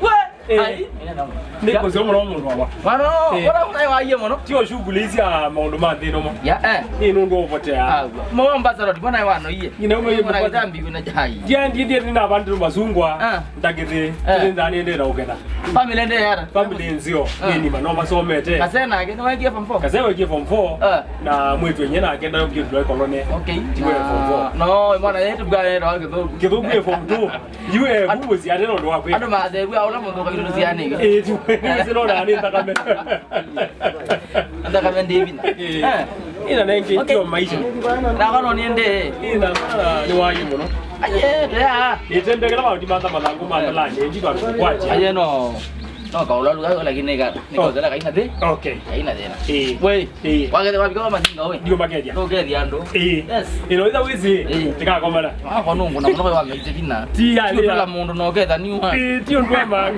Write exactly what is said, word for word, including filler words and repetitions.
We! Eh. Ai. Nĩ kũseo mũno mũndũ wakwa. Mwana, eh, ũla ũtaĩ wa iye mũno. Ti o shughuli sya maũndũ ma nthĩ ĩno mo. Ya, eh. Ĩ nũndũ ũvotea. Ah, mo ambassador, ti mwana wa no iye. Nyina ũmwe iye mwana mũkwati. Kitambi wĩna jai. Ndiendie, ndiendie na vandũ masungwa. Ah. Ndakĩthĩ. Eh. Ndanĩendee na ũketha. Family nde yara. Family nzio. Ah. Nĩ nima no masomete. Kasena ake, no wekie form four. Kasena wekie form four. Ah. Na mwĩtu wenye nake nda ũkĩtwa kolone. Okay. Tiwe form four. No, mwana yetu bwa yera wa Kĩthũngũ. Kĩthũngũ ĩ form two. Yu e, kumbuzi ate no ndwa kwe. Andũ matheru a ũla mũndũ kaitũ tũsianĩke. Eh, tu. Kumbuzi no na nĩ thakame. Thakame ndĩvina. Eh. Eh. Ina nengi. Okay. Tio maisha. Na kono niende. Ina mara ni wayi mũno. Aye, ya. Nitembekela maũndũ ma thama thangu ma ndalani, ndi kwa kwaje. Aye no. No kaulalu gayo lakini ka. Niko zela kaina thi. Okay. Kaina thina. Eh. We. Eh. Wagere wabika wa mazinga we. Ndio mageja. No gethi andũ. Eh. Yes. Ino itha wizi. Eh. Tikakomana. Ah, kwa nungu na muno wa ngaize kina. Ti ya. Tula mundu no getha ni wa. Eh, ti undu wa mang.